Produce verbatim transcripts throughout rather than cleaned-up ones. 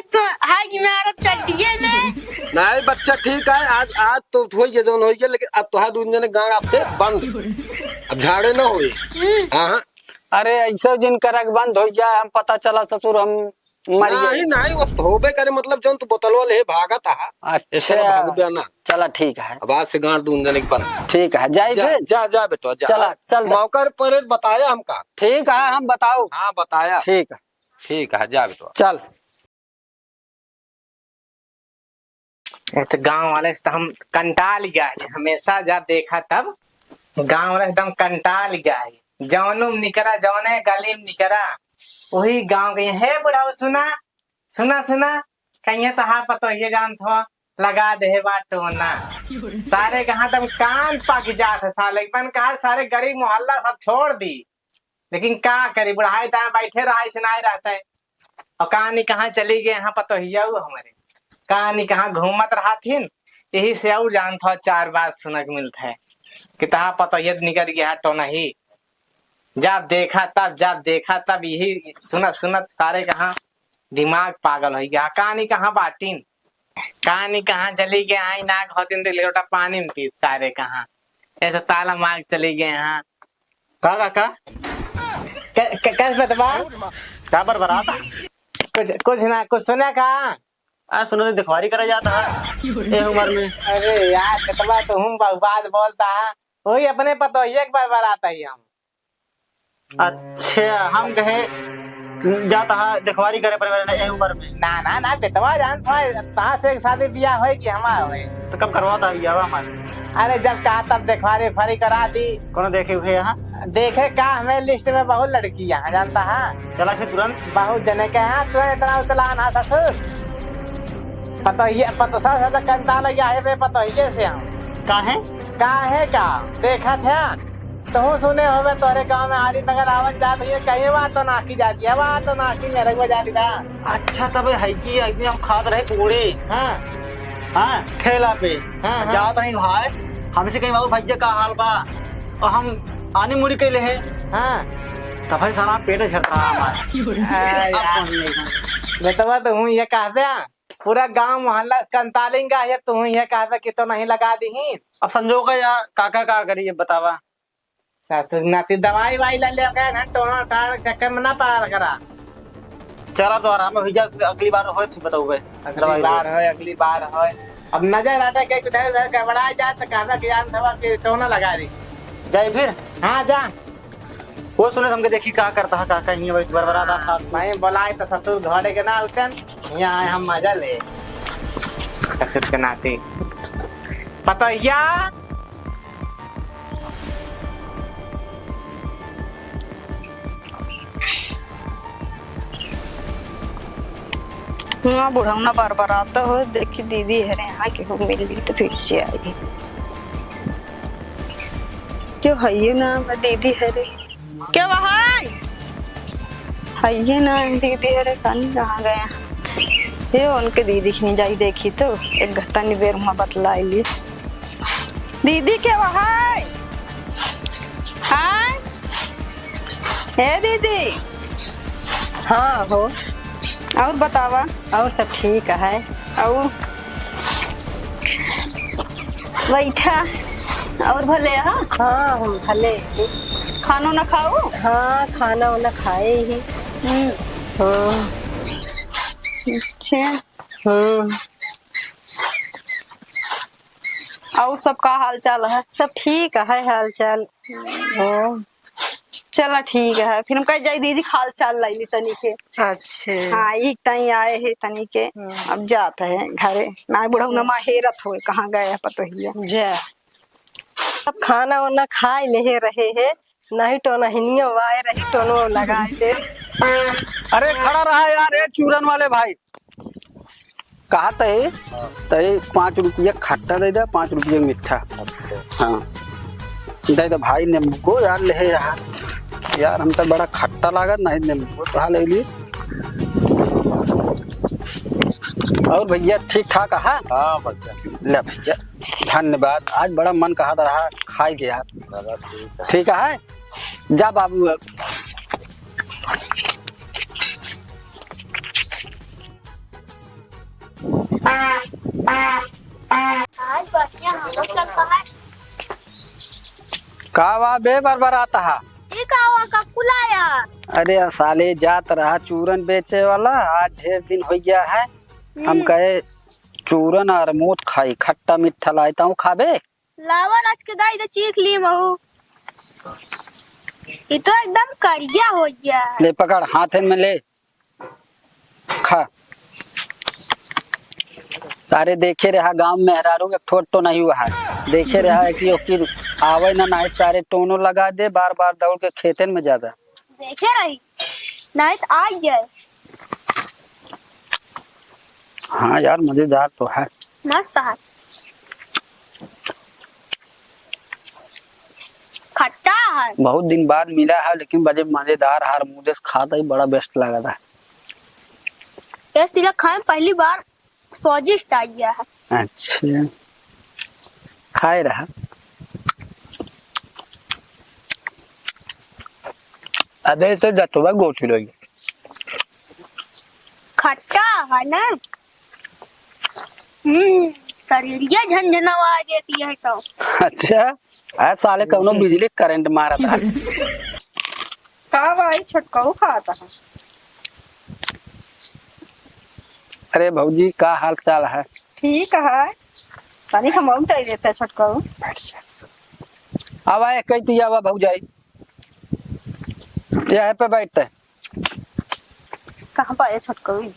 तो हाय कि मैं अरब चड्डिये में। नहीं बच्चा, ठीक है, आज, आज तो होई गया, जौन होई गया, लेकिन अब तोहार दून जने गाँव आपसे बंद। अब झाड़े ना होए। हम्म। हाँ, हाँ। अरे, ऐसे जिन करक बंद होई गया, हम पता चला ससुर, हम मर गए। नहीं, नहीं, वो तो होबे करे, मतलब, जौन तू बोतलवा ले भागत हा, अच्छा। ऐसे ना भाग देना। चला, ठीक है। अब आज से गांड दून जने के बंद। ठीक है, जाई जा, फिर। जा, जा बेटवा, जा। चला, चल दे। मौका पर बताया हमका। ठीक है, हम बताओ। हाँ, बताया। ठीक है। ठीक है, जा बेटवा। चल। ये तो गाँव वाले से तो हम कंटाल गया है, हमेशा जब देखा तब गाँव वाले एकदम कंटाल गया है। जौनु में निकरा, जौने गली में निकरा, वही गाँव के, "हे बुढ़ऊ, सुना, सुना, सुना, कहिए तो हाँ पतो ये जानत हो, लगा दे बा टोना।" सारे कहाँ तब कान पाक जात है साले, मन कहा सारे गरीब मोहल्ला सब छोड़ दी। लेकिन का करी, बुढ़ाई दाएं बैठे रहा, ऐसे नाहीं रहते। और कहानी कहाँ चली गए हैं पतोहिया वो हमारे, कहानी कहाँ घूमत रहथिन, यही से और जानत हो चार बात सुनक मिलत है कि तहा पतोहिया निकल गया है टोनही। जब देखा तब, जब देखा तब, यही सुनत सुनत सारे कहाँ दिमाग पागल हो गया। कहानी कहाँ बाटिन, कहानी कहाँ चली गए, आई ना होतिन तो एक लोटा पानी में पीत सारे कहाँ, ऐसे ताला मार के चली गए हैं। का, का, का? क-, क-, कस बतवा? का बरबरात? कुछ, कुछ ना, कुछ सुना का? आ, सुनो तो, देखवारी करे जात है, ए उम्र में। अरे यार, बतवा तो हूँ, बहु बात बोलता है, वही अपने पतोहिए के बरबरात है हम। अच्छा, हम कहे जात है देखवारी करे परिवार ने ए उम्र में। ना, ना, ना, बेटवा जान था, तहाँ से एक शादी बियाह होए कि हमार होए। तो कब करवाता है बियाह हमार? अरे जब कहा तब देखवारी फरी करा दी। कौन देखे हुए यहाँ? देखे का, हमें लिस्ट में बहुत लड़की यहाँ जानता है। चला फिर तुरंत। बहुत जने के यहाँ, तू इतना उतला ना ससुर। पतोहिए, पतोसा से तो कंटाल गया है बे, पतोहिए से हम। काहे? काहे का? देखत है, तहूँ सुने होबे, तोहरे गाँव में आरी नगर आवत जात हुई, कहीं वहाँ तो नाकी जाती है, वहाँ तो नाकी में रहुआ जाती बा। अच्छा, तब है कि एक दिन हम खात रहे पूड़ी। हाँ। हाँ, ठेला पे। हाँ, हाँ। जात रही भाई, हमसे कहीं, "बाबू भैया का हाल बा?" और हम आनी मुड़ी के ले हैं। हाँ। तब भाई साला पेट झड़ रहा हमारा। आ, अब यार। समझ में आई। बेटवा तो हूँ ये कहबे, पूरा गाँव मोहल्ला से कंटालिंगा है, तू हूँ ये कहबे कि तो नहीं लगा दी। अब संजोग है यार, काका का करी ये बतावा। सासू नाती दवाई वाई ला ले गए ना, टोना टार चक्कर में ना पार करा। चला तो आराम हो जा, अगली बार होए फिर बताऊबे। अगली दवाई बार ले। होए, अगली बार होए। अब नजर हटे के इधर उधर गड़बड़ा जाए तो कहबे कि जान थवा कि टोना लगा दी। जाए फिर? हाँ, जा। वो सुने हमके देखी का करता है, का कहीं बैठ बरबरा रहा था। मैं बोलाए तो ससुर घरे के ना उठन, यहाँ आए हम मजा ले। ससुर के नाती। पतोहिया। हाँ, बुढ़ौना बरबरात हो, देखी दीदी हरे यहाँ केहू मिली तो फिर से आई। केहू हइये ना, दीदी हरे। केहू है? हइये ना, दीदी हरे, कानी कहाँ गए? हे, उनके दीदी खिनी जाई देखी तो, एक घ-, तनी बेर हुआँ बतलाई ली। दीदी केहू है? हाँ? हे दीदी। हाँ हो। और बतावा? और सब ठीक है। और बैठा, और भले हा? हाँ, हम भले ही। खाना ना खाओ? हाँ, खाना वाना खाए ही। हम्म। हाँ। अच्छा। हम्म। और सब का हाल चाल है? सब ठीक है हाल चाल। ओ, चला ठीक है, फिर हम कह जाई दीदी हाल चाल लाई ली तनी के। अच्छा। हाँ, एक ताई आए है तनी के। हम्म। अब जात है घरे, ना बुढ़ऊ नमा हेरत होए कहाँ गए है पतोहिया। जा। अब खाना वाना खाए ले रहे है, नहीं टोनहिनियो आए रही, टोनो लगाए दे। अरे खड़ा रहा यार, ए चूरन वाले भाई। कहा तहे, हाँ। तहे पाँच रुपया खट्टा दे दे, पाँच रुपया मीठा। अच्छा। हाँ। दे दे भाई नींबू को यार, ले यार। यार हम तो बड़ा खट्टा लागत, नहीं नींबू को तो ले लिए। और भैया ठीक ठाक है? हाँ भैया। ले भैया, धन्यवाद। आज बड़ा मन कहा रहा खाए के यार। चला ठीक है। ठीक है, जा बाबू अब। अबे बरबरात हा। ई का हुआ ककुला यार? अरे साले जात रहा चूरन बेचे वाला, आज ढेर दिन होइ गया है। हम हम्म। कहे चूरन और मूत खाई, खट्टा मीठा लाए ताऊ खाबे। लावा नाच के दाई दे चीख ली महू। ई तो एकदम करिया होइ गया है। ले पकड़ हाथे में ले। खा। सारे देखे रहा गाँव में मेहरारू एक ठो टोनही हुआ है। देखे रहा है कि ओकी आवे ना, ना सारे टोनो लगा दे, बार बार दौड़ के खेतन में जाता। देखे रही, नहीं तो आ गए। हाँ यार, मजेदार तो है। मस्त है। खट्टा है। बहुत दिन बाद मिला है, लेकिन बड़े मजेदार है, मुँह से खाता ही बड़ा best लगा था। Taste इधर खाए में पहली बार स्वादिष्ट आ गया है। अच्छा, खाए रहा। अबे तो दतवा गोटी रही। खट्टा है ना? हम्म, शरीरिया झनझनावा देती है तो। अच्छा, आज साले कौनो बिजली करंट मारा था। का भाई छोटकाऊ खात है? अरे भौजी, का हाल चाल है? ठीक है, तनी हम और दे देते छोटकाऊ। अब आए, कह दिया हुआ भौजाई, यह पे बैठते। कहाँ पाए छोटकवी?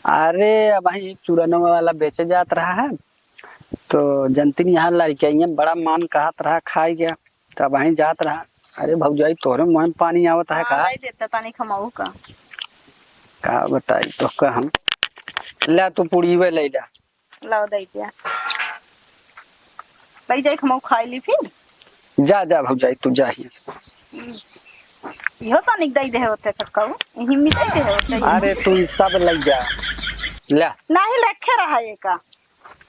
अरे, अबहीं एक चूरनवा वाला बेचे जात रहा है, तो जनतिन यहाँ लड़किया बड़ा मान कहत रहा खाए गया, तो अबहीं जात रहा। अरे भौजाई, तोहरे मुँह में पानी आवत है हाँ, का? लाई देता तनी खमाऊ का। का बताई तो का हम, ला तू पुड़ीवे ले जा। लाओ दई दिया। भाई जाई, हम खाई ली फिर। जा, जा भौजाई, तू जा हियां से। इहो तनिक दई दे होते छोटकाऊ, इही में दई दे होते। अरे तू ई सब लई जा, ला। नाही रखे रहा ये का,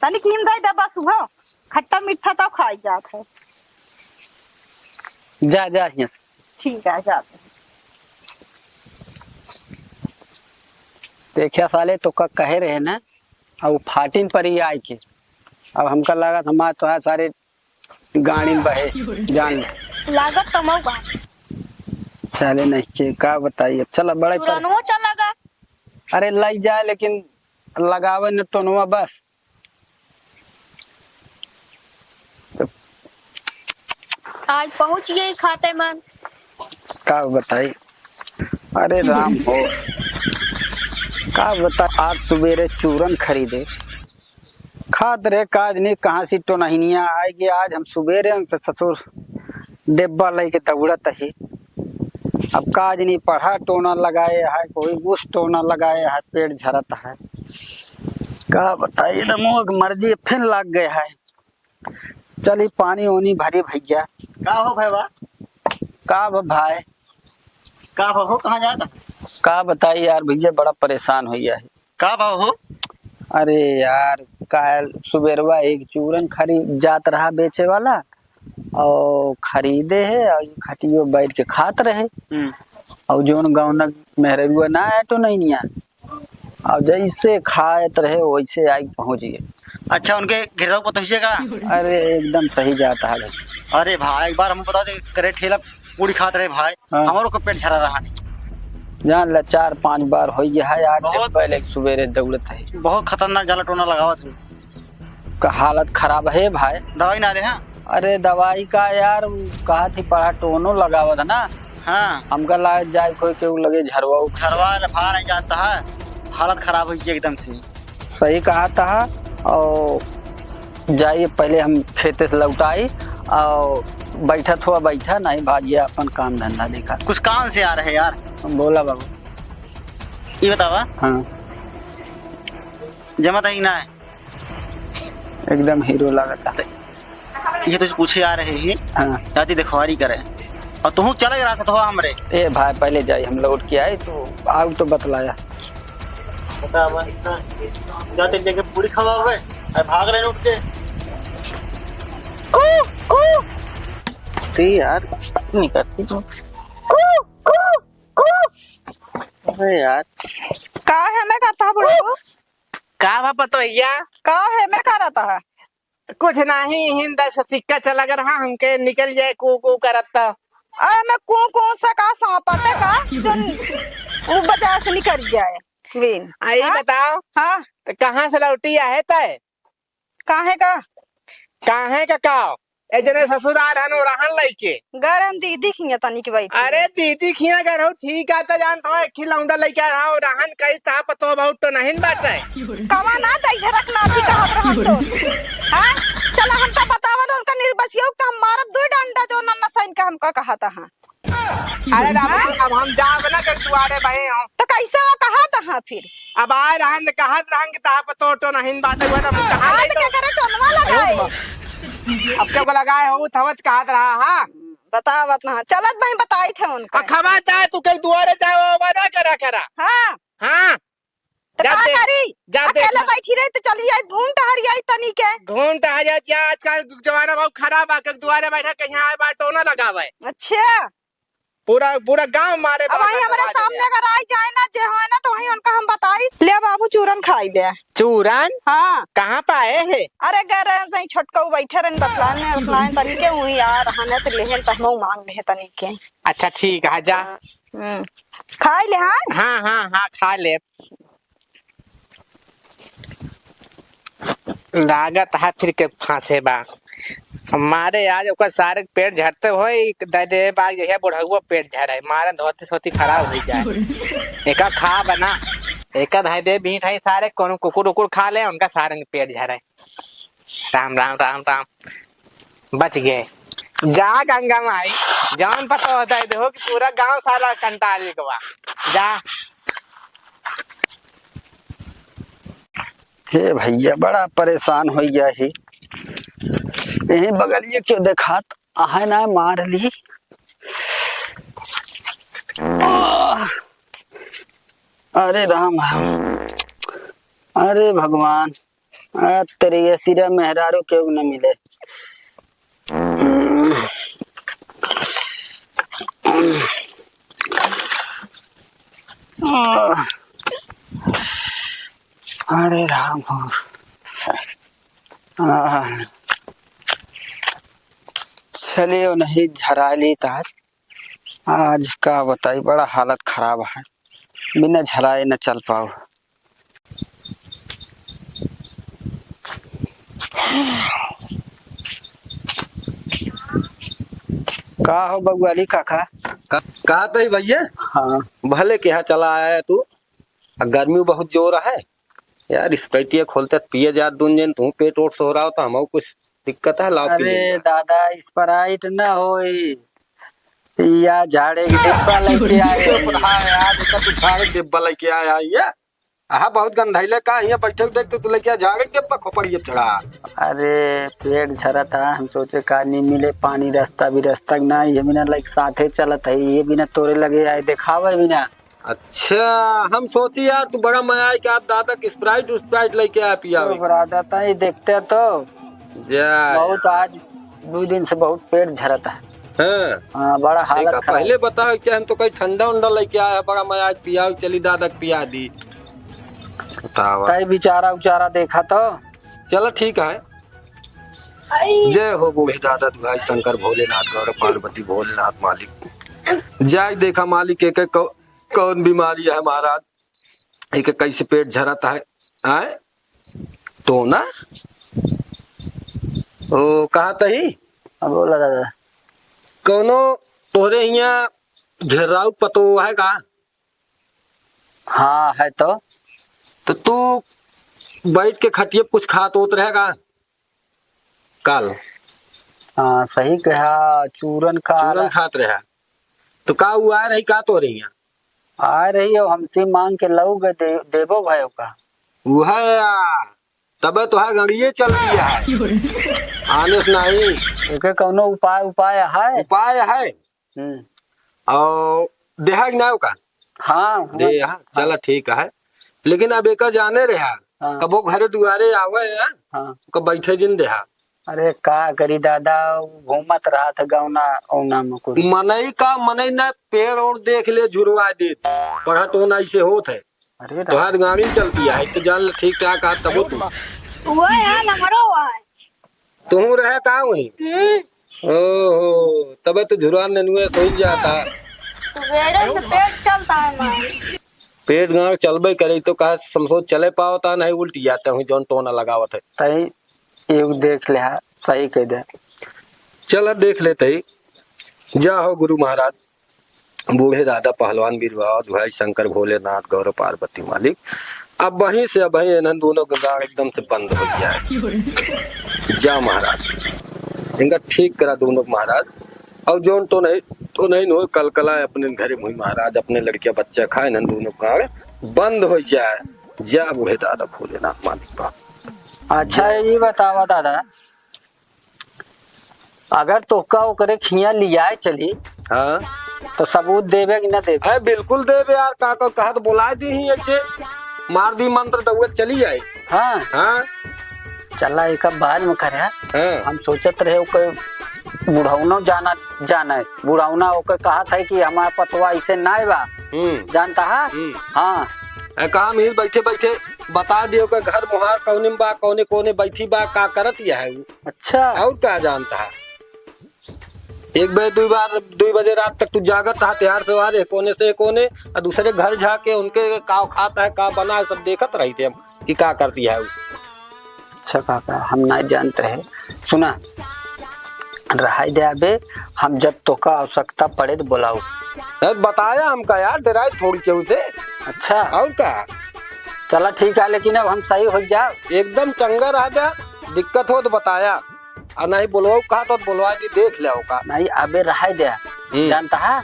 तनिक हिम दई दे बस, उहो खट्टा मीठा तो खाई जात है। जा, जा हियां से। ठीक है, जाते हैं। देखिया साले, तो का कहे रहे ना, अब वो फाटिन पर ही आए के। अब हमका लागत हमार तो है सारे गाड़ी में बहे, जान ले। लागत तो मऊ बा। साले नहीं के, का बताई अब, चला बड़ा पर चुरनवो चला गा। अरे लाई जाए, लेकिन लगावे न टोनवा बस। आज पहुँच गए खाते मन। का बताई? अरे राम हो, का बता, आज सुबेरे चूरन खरीदे, खात रहे, काज नहीं, कहाँ से टोनहिनिया आए गए। आज हम सुबेरे उनसे ससुर डेब्बा लेके दौड़त ही। अब काज नहीं, पढ़ा टोना लगाए है, कोई उस टोना लगाए है, पेट झरत है। का बताई, रमुआ के मर्जी फिर लाग गए है। चली पानी ओनी भरी भैया। का हो भैया? का ब भाई? का हो, कहाँ जाता? का बताई यार भैया, बड़ा परेशान हो गया है। का भाव हो? अरे यार, काल सुबेरवा एक चूरन खरीद जात रहा बेचे वाला, और खरीदे है और खटियो बैठ के खात रहे। हम्म। और जोन गाँव न मेहररुआ ना है तो नहीं निया, और जैसे खात रहे वैसे आई पहुँच गए। अच्छा, उनके घेराव पता हुई का? अरे एकदम सही जाता है भाई। अरे भाई, एक बार हम बता दे, करे ठेला पूरी खात रहे भाई, हाँ। हमारो को पेट झरा रहा नहीं। जान ला, चार पांच बार हो गया है यार, बहुत पहले सुबेरे दौड़त है। बहुत खतरनाक जाला टोना लगावत है। का हालत खराब है भाई। दवाई ना ले, हाँ? अरे दवाई का यार, कहा थी पढ़ा टोनो लगावत है ना। हाँ। हमका लाग जाए कोई के लगे झरवा उठा। झरवा ले, फार नहीं जाता है, हालत खराब हुई एकदम से। सही कहा था। और जाइए, पहले हम खेते से लौट आई और बैठा थोड़ा बैठा, नहीं भागिया अपन काम धंधा देखा। कुछ काम से आ रहे यार। बोला बाबू। ये बतावा। हाँ। जमा था कि ना है? एकदम हीरो लागता। तो ये तो पूछे आ रहे हैं। हाँ। जाती देखवारी करे। और तू चले रहा था तो हमरे। ए भाई, पहले जाई, हम लौट के आई तो आउ तो बतलाया। बता, अब इतना जाते लेके पूरी खवावे, अरे भाग रहे उठ के। कू, कू। ती यार, नहीं करती तू। कू, कू, कू। अरे यार। का है मैं करता है बुढ़ऊ? का बा पतोहिया? का है मैं करता है? कुछ नहीं, हिंदा से सिक्का चला रहा, हमके निकल जाए कू कू करत। अरे, मैं कूं कूं से का सांपटे का, जो उ बजा से निकल जाए। बीन। आ, ई हाँ? बताओ, हाँ। त कहाँ से लौटी आहे तय? काहे का? काहे का का? ए जने ससुरार हन, ओ रहन लइके। गरम दीदी खिया तनी के बैठी। अरे, दीदी खिया गरहु, ठीक आ, त जानत हो, एक ही लौंडा लइके रहा, ओ रहन कई ता पतो बहुत तो नहीं बाटे। कमा ना दई झरक नाती कहत रहन तो। हाँ? चला हमका बतावा ना, उनका निर्बसिया, तो हम मारब दो डंडा जो नन्ना सैन का हमका कहत हाँ। अरे राम, हाँ? अब हम जाब ना के दुआरे बहे हो। तो कैसे वो कहत हाँ फिर? अब आए रहन, कहत रहन कि तहा पतो तो नहीं बात हुआ, तो हम कहाँ हाँ, ले तो तो? क्या करे, टोनवा लगाए? अब क्या को लगाए हो, थवत कहत रहा, हाँ? बतावत ना, चलत बही बताई थे उनका। अखबा ता तू के दुआरे जाओ, अब ना करा करा। हाँ। हाँ। तो जा का दे, करी? जा दे। अकेले बैठी रही तो चली आई, घूम टहर आई तनी के। घूम टहर आई, जा, आजकल जमाना बहुत खराब बा, के दुआरे बैठा कहीं आए बा, टोना लगावे। अच्छा। पूरा, पूरा गांव मारे अब बा, वही हमारे सामने अगर आई जाए ना, जे होए ना, तो वही उनका हम बताई, "ले बाबू, चूरन खाई ले।" चूरन? हाँ। कहाँ पाए है? अरे, घर है, सही छोटका बैठे रहन, बतलान में, बतलान तनी के, वही आ रहन है, तो लेहन, तो हम मांग ले तनी के। अच्छा, ठीक है, जा। हम्म। खाई ले, हाँ? हाँ, हाँ, हाँ, खा ले। लागत है फिर के फांसे बा। मारे आज ओकर सारे के पेट झरते होई, दे दे बाग जहिया बुढ़उआ पेट झरे, मारे धोती सोती खराब हो जाए। एका खा बना, एका धाई दे बीठ है सारे, कोनो कुकुर उकुर खा ले, उनका सारे के पेट झरे। राम, राम, राम, राम। बच गए। जा गंगा माई, जौन पता होता है, देखो कि पूरा गांव सारा कंटाल के बा। जा। हे भैया, बड़ा परेशान हो गया ही। यही बगलिए क्यों देखात आहे ना, मार ली। आह, अरे राम, राम। अरे भगवान, आ, तेरे ये सिरा मेहरारू केहू न मिले। अरे राम हो। आ, चलियो नहीं झरा ली तार। आज का बताई, बड़ा हालत खराब है, बिना झराए न चल पाओ। का हो बगुआली काका? का, का तई भैया? हाँ। भले के यहाँ चला आया तू, आ गर्मी बहुत जोर है यार, स्प्राइटिया खोलते पिए जात दून जन, तू पेट ओट सोहराओ तो हमहू कुछ दिक्कत है, लाओ पी अरे ले। दादा, स्प्राइट न होई, या झाड़े के डिब्बा लेके आए। चुप रहा यार, देखा तू झाड़े के डिब्बा लेके आया है ये। आहा, बहुत गंधाइले का, हियाँ बैठे देख तो तू लेके आ झाड़े के डिब्बा खोपड़िए पे चढ़ा। अरे, पेट झरत है, हम सोचे का नहीं मिले पानी, रास्ता भी रास्ता ना, ये बिना लाइक साथे चलत है, ये बिना तोरे लगे आए, देखावे बिना। अच्छा, हम सोची यार, तू बड़ा मया है कि आज दादा की स्प्राइट उस्प्राइट लेके आ पियावे। तो बड़ा दादा, ये देखते तो जा बहुत यार। आज दो दिन से बहुत पेट झरत है। हाँ। हाँ, बड़ा हालत देखा, खराब। पहले बताओ कि हम तो कहीं ठंडा उंडा लेके आया है, बड़ा मया है, पियाओ, चली दादा के पिया दी। बतावा। तई बेचारा उचारा देखा तो। चलो ठीक है। जय हो बूढ़े दादा दुहाई शंकर भोलेनाथ गौर पार्वती भोलेनाथ मालिक। जाय देखा मालिक के, के कौ-, कौन बीमारी है महाराज, एके कैसे पेट झरत है, आय? तो ना? ओ, कहा तही? हाँ, बोला दादा। कौनो तोहरे हियाँ घेराऊ पतो है का? हाँ, है तो। तो तू बैठ के खटिए पे कुछ खात होत रहे का? काल। हाँ, सही कहा, चूरन खा चूरन रहा। खात रहा। तो का उ आए रही का तोरे हियाँ? आए रही हो, हमसे मांग के लऊ गए दे-, देबो भयो का? वह यार, तबे तो है गड़िए चल दिया है। आने से नहीं। एके कौनो उपाय, उपाय है? उपाय है। हम्म। और देहा कि ना ओका? हाँ, दे हाँ। यहाँ, चला ठीक है। लेकिन अब एका जाने रहा, हाँ। कबो घरे दुआरे आवे है, हाँ। ओका बैठे जिन देहा। अरे का करी दादा, घूमत रहा था गौना औना में कुल। मनई का, मनई ना पेड़ और देख ले झुरवा देत। पढ़त होना ऐसे होत है। अरे राम। तोहार गाड़ी चलती है, तो जान ले ठीक ठाक आ तबो तू। वो है, हमारो हुआ है। तुहूँ रहे का वहीं? हम्म। ओहो, तबे तो झुरान ननुए सोई जाता। सुबेरे से पेट चलता है हमार। पेट गाँड़ चलबे करे, तो कहा समसो चले पावता, नहीं उल्टी जाते हुई जौन टोना लगावत है। तई एगो देख ले हा, सही कह दे। चला देख लेते ही। जा हो गुरु महाराज, बूढ़े दादा पहलवान बीर बाबा, दुहाई शंकर भोलेनाथ, गौरव पार्वती मालिक, अब वहीं से, अब वहीं इन्हन दोनों के गाँड़ एकदम से बंद हो गया है। जा महाराज, इनका ठीक करा दोनों महाराज। और जौन तो नहीं, तो नहीं नो कलकला है अपने घरे मुही महाराज, अपने लड़किया बच्चा खाए, इन्हन दोनों गाँड़ बंद हो जाए। जा बूढ़े दादा भोलेनाथ मालिक बाबा। अच्छा, ये बतावा दादा, अगर तोहका ओकरे खिया लियाए चली, हाँ। तो सबूत देबे कि ना देबे? अरे बिल्कुल देबे यार, का, का कहत बोलाए दी ही ऐसे, मार दी मंत्र दउए चली जाए। हाँ। हाँ। चला एक बाद में करे। हाँ। हम सोचत रहे ओकर बुढ़ौनो जाना, जाना है। बुढ़ौना ओकर कहत है कि हमार पतवा ऐसे नाय बा। हम्म। जानता है? हम्म। हाँ। ए, काम ही बैठे बैठे बता दियो के घर मुहार कौने में बा, कौने कोने बैठी बा, का करत यह है उ। अच्छा। और का जानता है? एक बजे, दुई बार, दुई बजे रात तक तू जागत रहा, त्यार से वारे कोने से कोने, और दूसरे घर जाके उनके का खात है, का बना है, सब देखत रही थे हम कि का करती है उ। अच्छा काका, हम ना जानत रहे। सुना, रहाई दे अबे, हम जब तोका आवश्यकता पड़े तो बोलाऊ। अरे बताया हमका यार, डराई थोड़ी केहू से। अच्छा। और का? चला ठीक है, लेकिन अब हम सही हो जाओ। एकदम चंगा रह बे, दिक्कत हो तो बताया। आ नहीं बोलवाऊ कहा तो बोलवा दी, देख ले का। नहीं, अबे रहाई दे। हम्म। जानता है,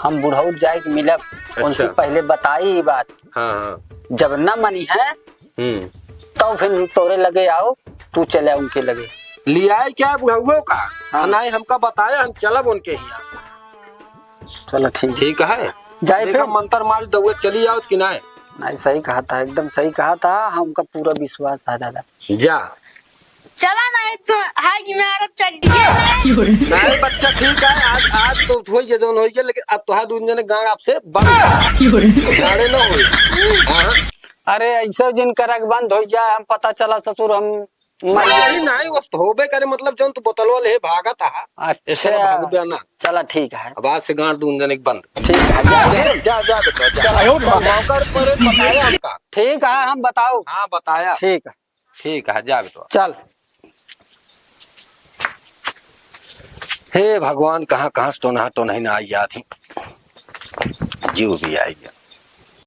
हम बुढ़ऊ जाए के मिलब, अच्छा। उनसे पहले बताई ई बात। हाँ, हाँ। जब न मनी है, हम्म। तो फिर तोरे लगे आओ, तू चले उनके लगे। लियाए क्या बुढ़ऊ का? हाँ। नहीं, हमका बताया, हम चलब उनके हियाँ। चलो ठीक। ठीक है। जाए देखा, फिर। मंत्र मार दउए चली आओ कि नहीं? नहीं, सही कहा था, एकदम सही कहा था, हमका पूरा विश्वास है दादा। जा। चला नहीं तो हाय कि मैं अरब चड्डी है। नहीं बच्चा, ठीक है, आज, आज तो होई गया, जौन होई गया, लेकिन अब तोहार दून जने गाँड़ आपसे बंद। क्यों रे? झाड़े न होई। हाँ। अरे ऐसे जिन करक बंद हो गया, हम पता चला ससुर हम मर गए। नहीं, नहीं, वो तो होबे करे, मतलब जौन तू बोतलवा ले भागत हा। अच्छा। ऐसे न भाग देना। चला ठीक है। अब आज से गाँड़ दून जने के बंद। ठीक है, जा, जा, जा। जा, जा बेटा, जा। चला, चला। मौका पर बताया हमका। ठीक है, हम बताओ। हाँ, बताया। ठीक है। ठीक है, जा बेटवा। चल। हे भगवान, कहाँ, कहाँ से टोनहा टोनही ना आई जात ही। जीव भी आई गया।